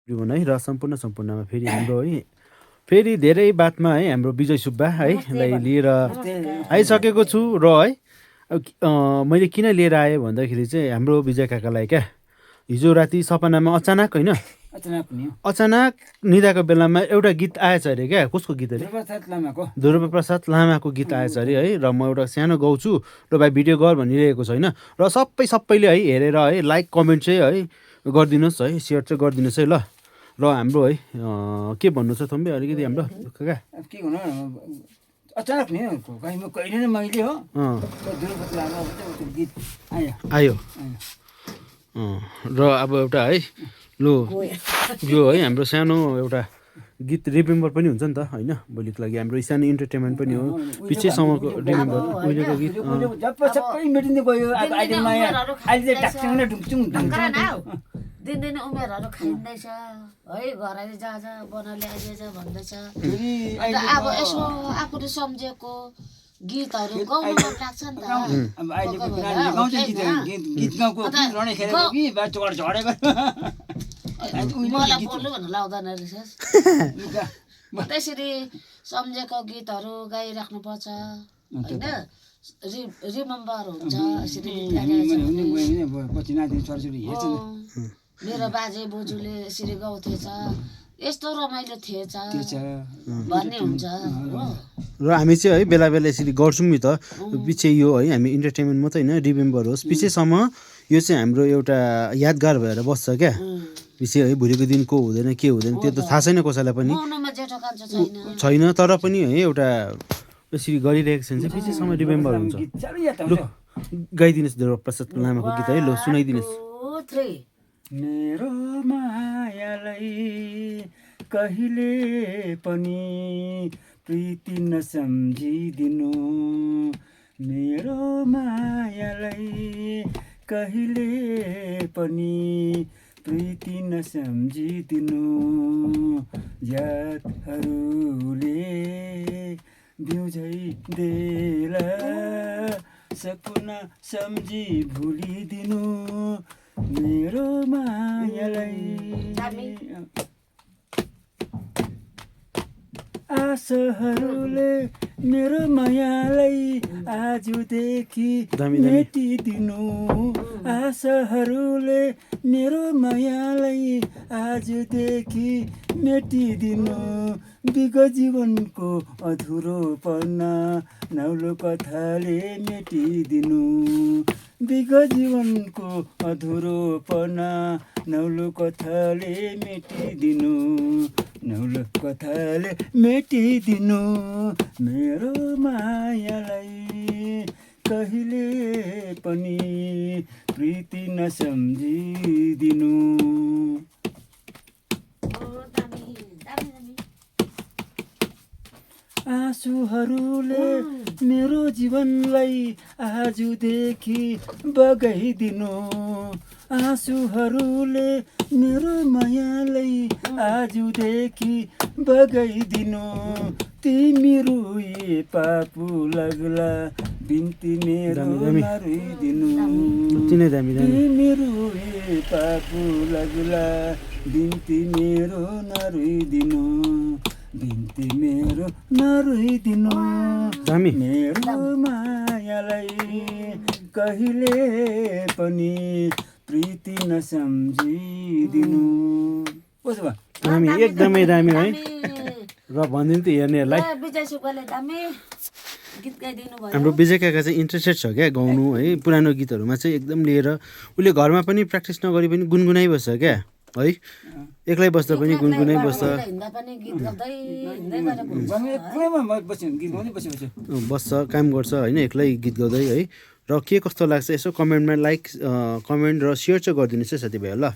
है र सम्पूर्णमा फेरि हाम्रो है फेरि धेरै बातमा है हाम्रो विजय सुब्बा है लाई लिएर आइसकेको छु र है मैले किन लिएर आएँ भन्दाखेरि चाहिँ हाम्रो विजय काकालाई क्या हिजो राति सपनामा अचानक होइन अचानक निदाको बेलामा एउटा गीत आएछ अरे क्या कसको गीत अरे ध्रुवप्रसाद लामाको गीत आएछ अरे है र म एउटा सानो गाउँछु र भाइ भिडियो गर भनिरहेको छ होइन र सबैले है हेरेर है लाइक कमेन्ट चाहिँ है गरिदिनुहोस् है सेयर चाहिँ गरिदिनुहोस् है ल र हाम्रो है के भन्नु छ थम्बे अलिकति हाम्रो काका के भन्नु अचानक नि कहिले नै मैले हो गीत आयो र अब एउटा है लु यो है हाम्रो सानो एउटा गीत रिमेम्बर पनि हुन्छ नि त होइन भोलिको लागि हाम्रो सानो इन्टरटेनमेन्ट पनि हो पछिसम्मको रिमेम्बर उहिलेको गीत सबै मेटिँदै गयो अहिले चाहिँ ढाक्छौँ न ढुक्छौँ दिनदिनै उमेरहरू खाइँदैछ है घरले जहाँ बनाउले आइदिएछ भन्दैछ अब यसो आफूले सम्झेको गीतहरू गाउनु मन लाग्छ नि त अब अहिलेको नानीले गाउँछ गीत गाउँको रनै खेलेको कि चोर झरेको मलाई बोल्नु भनेर लाउँदैन रहेछ त्यसरी सम्झेको गीतहरू गाइराख्नुपर्छ होइन रिमेम्बर हुन्छ यसरी पछि नाति छोराछोरी हेर्छ मेरो बाजे बोजूले यसरी गाउँथेछ यस्तो रमाइलो थिएछ भन्ने हुन्छ हो र हामी चाहिँ है बेला बेला यसरी गर्छौँ नि त पछि यो है हामी इन्टरटेनमेन्ट मात्रै होइन रिमेम्बर होस् पछिसम्म यो चाहिँ हाम्रो एउटा यादगार भएर बस्छ क्या पछि है भोलिको दिन को हुँदैन के हुँदैन त्यो त थाहा छैन कसैलाई पनि छैन तर पनि है एउटा यसरी गरिरहेको छ भने चाहिँ पछिसम्म रिमेम्बर हुन्छ लु गाइदिनुहोस् ध्रुवप्रसाद लामाको गीत है ल सुनाइदिनुहोस् मेरो मायालाई कहिले पनि प्रीति नसम्झिदिनु मेरो मायालाई कहिले पनि प्रीति नसम्झिदिनु यादहरूले बिउझै देला सपना सम्झी भुलिदिनु मेरो मायालाई आशाहरूले मेरो मायालाई आजदेखि मेटिदिनु आशाहरूले मेरो मायालाई आजदेखि मेटिदिनु विगत जीवनको अधुरोपना नौलो कथाले मेटिदिनु विगत जीवनको अधुरोपना नौलो कथाले मेटिदिनु नौलो कथाले मेटिदिनु मेरो मायालाई कहिले पनि प्रीति नसम्झिदिनु आँसुहरूले मेरो जीवनलाई आजदेखि बगाइदिनु आँसुहरूले मेरो मायालाई आजदेखि बगाइदिनु तिमी रुए पापु लाग्ला बिन्ती मेरो नरुइदिनु तिमी रुए पापु लाग्ला बिन्ती मेरो नरुइदिनु बिन्ती मेरो नरुइदिनु मेरो मायालाई कहिले पनि प्रीति नसम्झिदिनु कसो भयो दामी एकदमै दामी है र भनिदिनु त हेर्नेहरूलाई हाम्रो विजय काका चाहिँ इन्ट्रेस्टेड छ क्या गाउनु है पुरानो गीतहरूमा चाहिँ एकदम लिएर उसले घरमा पनि प्र्याक्टिस नगरी पनि गुनगुनाइबस्छ क्या है एक्लै बस्दा पनि गुनगुनाइबस्छ बस्छ काम गर्छ होइन एक्लै गीत गाउँदै है र के कस्तो लाग्छ यसो कमेन्टमा लाइक कमेन्ट र सेयर चाहिँ गरिदिनुहोस् है साथीभाइ ल